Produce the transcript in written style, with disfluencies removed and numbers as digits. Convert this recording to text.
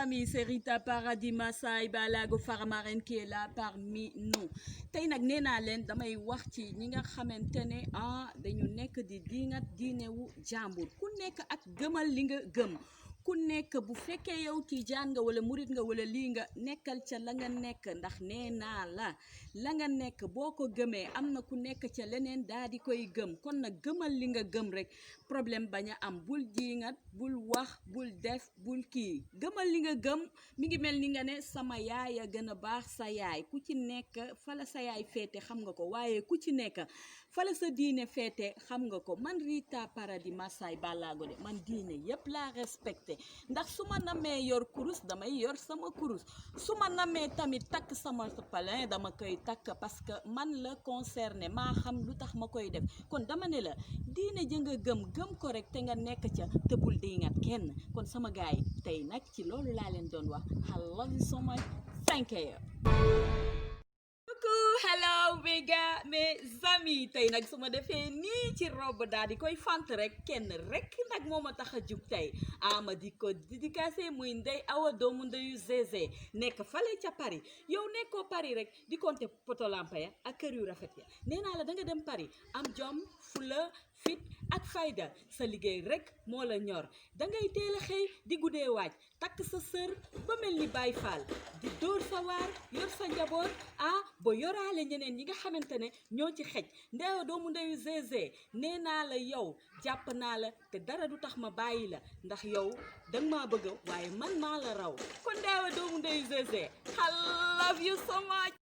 amis, c'est Rita Paradis Massay Balago Faramaren qui est là parmi nous tey nag nee naa leen damay wax ci ñi nga xamante ne dañu nekk di diingat diinewu jàmbur ku nekk ak gëmal li nga gëm ku nekk bu fekkee yow tijaan nga wala murit nga wala lii nga nekkal ca la nga nekk ndax nee naa la nga nekk boo ko gëmee am na ku nekk ca leneen daa di koy gëm kon nag gëmal li nga gëm rek problème bañ a am bul diingat bul wax bul def bul kii gëmal li nga gëm mi ngi mel ni nga ne sama yaay a gën a baax sa yaay ku ci nekk fala sa yaay féete xam nga ko waaye ku ci nekk fala sa diine féete xam nga ko man Rita Paradis Massay Balago de man diine yépp laa respecté ndax su ma namee yor kurus damay yor sama kurus su ma namee tamit takk sama palin dama koy takk parce que man la concerné maa xam lu tax ma koy def kon dama ne la diine ja nga gëm ko rek te nga nekk ca te bul diingat kenn kon sama gaay tey nag ci loolu laa leen doon wax I love you so much thank you. Hello mes amis tey nag su ma defee nii ci robe daal di koy fant rek kenn rek nag moo ma tax a jug tey ama di ko dédicacé muy Ndey Awa doomu ndeyu Zézé nekk fale ca Paris yow nekkoo Paris rek di compter potolampa ya ak kër yu rafet ya nee naa la da nga dem Paris am jom fula fit ak fayda sa liggéey rek moo la ñor da ngay teel a xëy di guddee waaj takk sa sër ba mel ni Baay Faal di dóor sa waar yor sa njaboot ba yoraale ñeneen ñi nga xamante ne ñoo ci xej Ndey Awa doomu ndeyu Zézé nee naa la yow jàpp naa la te dara du tax ma bàyyi la ndax yow danga maa bëgg waaye man maa la raw kon Ndey Awa doomu ndeyu Zézé I love you so much.